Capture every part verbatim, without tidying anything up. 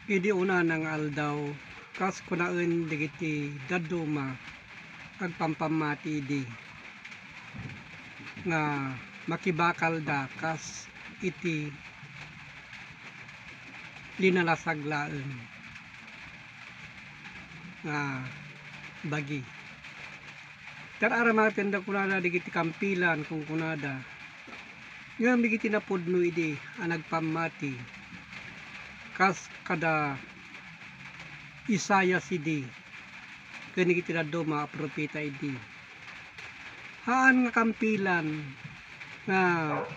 Idi unana nga aldaw, kas kunaen dagiti dadduma agpampammati idi nga makibakalda kas iti linalasag laeng nga bagi. Tar-aramatenda kunada dagiti kampilan, kunkunada. Ngem dagiti napudno idi a nagpammati, kas kada Isaias idi, ken dagiti dadduma a profeta idi, haan nga kampilan nga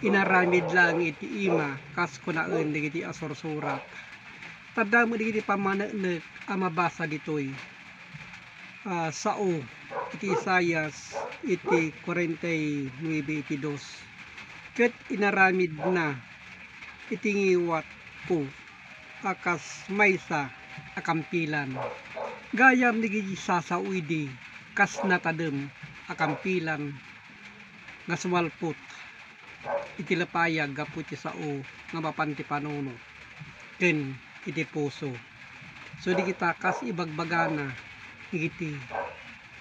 inaramid laeng iti ima, kas kunaen dagiti asursurat. Tadda met dagiti pammaneknek a mabasa ditoy, ah, sao iti Isaias iti kuarenta y nuebe iti dos, ket inaramidna iti ngiwatko a kas maysa a kampilan. Gayam dagiti sasao idi kas natadem a kampilan nga sumalput iti lapayag gapu iti sao nga mapan ti panunot ken iti puso. So, dagita kas ibagbagana iti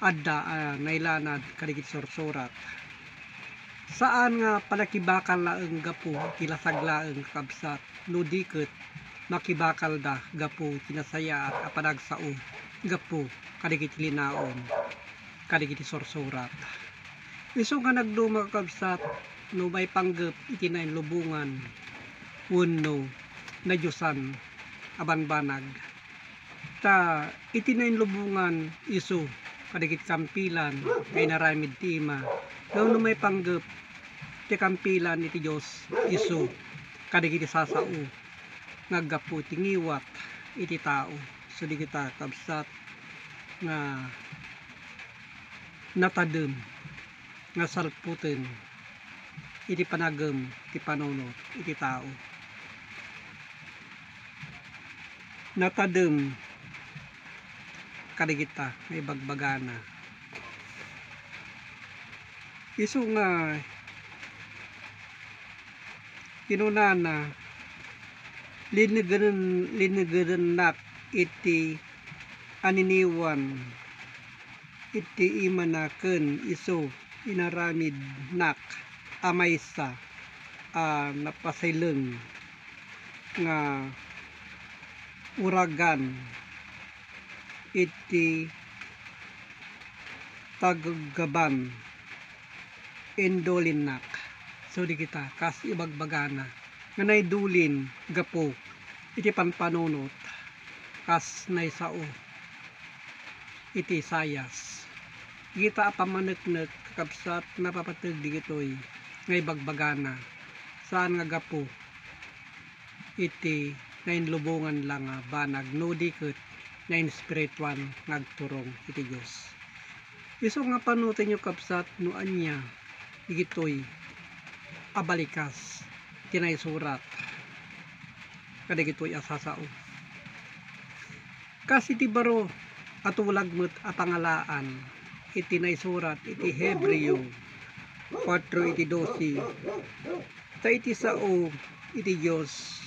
adda a nailanad kadagiti sursurat. Saan nga panakibakal laeng gapu iti lasag laeng, kakabsat, no di ket makibakalda gapu iti nasayaat a panagsao gapu kadagiti linaon kadagiti sursurat. Isu nga nagduma, kakabsat, no maipanggep iti nainlubongan wenno nadiosan a banbanag. Ta iti nainlubongan isu kadagiti kampilan nga inaramid ti ima, ngem no maipanggep ti kampilan iti Dios isu kadagiti sasao nga aggapu iti ngiwat iti tao. So, dagita, kabsat, nga natadem nga salputen iti panagem ti panunot iti tao. Natadem kadagita nga ibagbagana. Isu nga kinunana, "Linegeden-, linegedennak iti aniniwan iti imana ken isu inaramidnak a maysa a napasileng nga uragan iti taggaban indulinnak." So, dagita kas ibagbagana nga naidulin gapu iti pampanunot kas naisao iti Isaias. Dagita a pammaneknek, kakabsat, napapateg dagitoy nga ibagbagana. Saan nga gapu iti nainlubongan la nga banag no di ket nainspirituan nga agturong iti Dios. Isu nga panunotenyo, kabsat, no ania dagitoy a balikas ti naisurat kadagitoy a sasao. Kas iti baro a tulag met a pangalaan iti naisurat iti Hebreo kuatro iti dose, ta iti sao iti Dios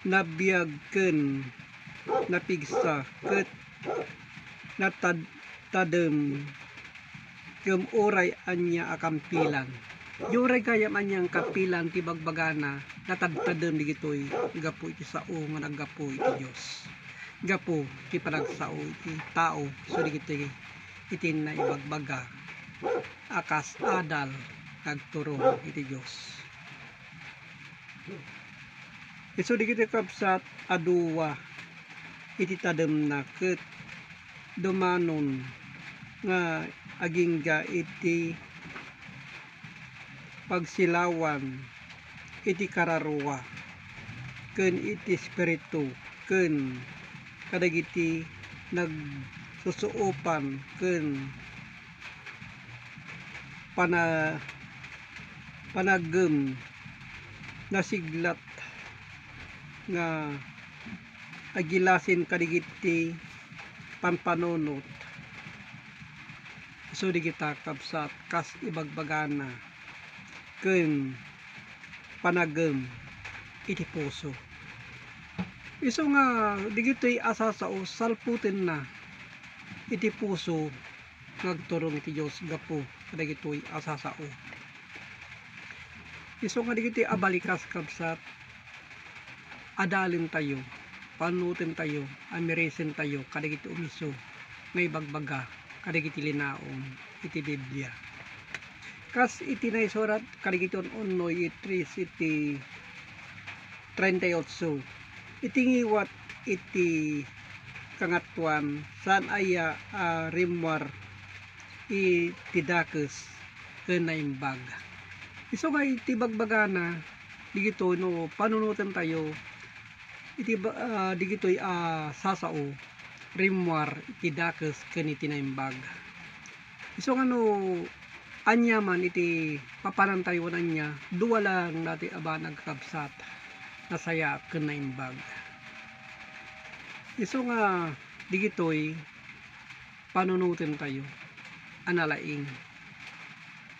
nabiag ken napigsa ket natad-, tadem ngem uray ania a kampilan. Di uray gayam ania a kampilan ti bagbagana, natadtadem dagitoy gapu iti sao nga naggapu iti Dios. Gapu ti panagsao iti tao, so dagitoy iti naibagbaga a kas adal nga agturong iti Dios. Isu dagiti kabsat a dua iti tademna ket dumanon nga agingga iti pagsilawan iti kararua ken iti espiritu ken kadagiti nagsusuopan ken pana-, panagem nasiglat nga agilasin kadagiti pampanunot. Isu dagita kabsat kas ibagbagana ken panagem iti puso. Isu nga digitoy a sasao, salputenna iti puso nga agturong iti Dios gapu kadagitoy a sasao. Isu nga digitoy a balikas, kabsat, adalentayo, panunotentayo, amirisentayo kadagiti umisu nga ibagbaga kadagiti linaon iti Biblia. Kas iti naisurat kadagiti un-unnoy, iti tres, iti treinta y ocho, iti ngiwat iti Kangatoan, saan aya a rimmuar iti dakes ken naimbag. Isu nga iti bagbagana, digitoy no panunotentayo iti ba-, ah, digitoy a sasao, rimmuar iti dakes ken iti naimbag. Isu nga no ania man iti papanantayo wen ania, dua lang daytoy a banag, kabsat, nasayaat ken naimbag. Isu nga digitoy panunotentayo a nalaing.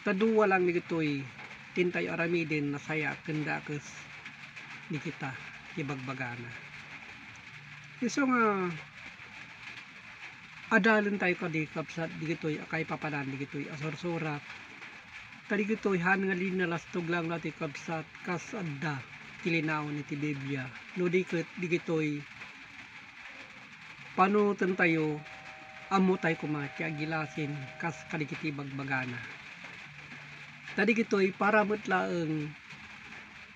Ta dua lang digitoy ti intayo aramiden, nasayaat ken dakes dikita ti bagbagana. Isu nga adalentayo kadi, kabsat, digitoy a kaipapanan digitoy a sursurat. Ta digitoy haan nga linalastog lang daytoy, kabsat, kas adda ti linaon iti Biblia. No di ket digitoy panunotentayo, ammotay koma ti agilasin kas kadagiti bagbagana. Ta digitoy para met laeng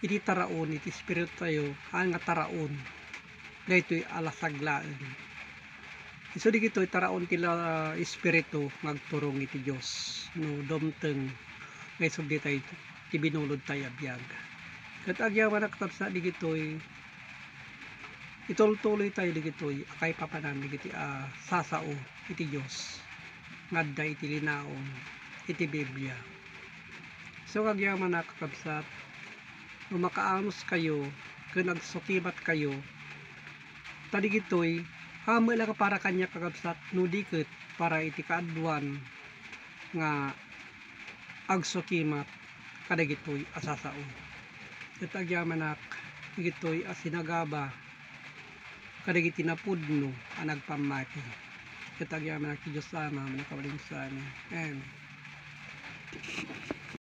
iti taraon iti espirituyo, haan nga taraon daytoy a lasag laeng. Isu digitoy taraon ti la-, espiritu nga agturong iti Dios no dumteng nga isubli tayo ti binulod tayo a biag. Ket agyamanak, kabsat, digitoy itultuloy tayo digitoy a kaipapanan digiti a sasao iti Dios nga adda iti linaon iti Biblia. So, agyamanak, kakabsat, no makaanos kayo ken agsukimat kayo, ta digitoy, haan met la nga para kaniak, kakabsat, no di ket para iti kaaduan nga agsukimat kadagitoy a sasao. Ket agyamanak digitoy a sinagaba kadagiti napudno a nagpammati. Ket agyamanak ti Dios Ama a mannakabalin saan. Amen.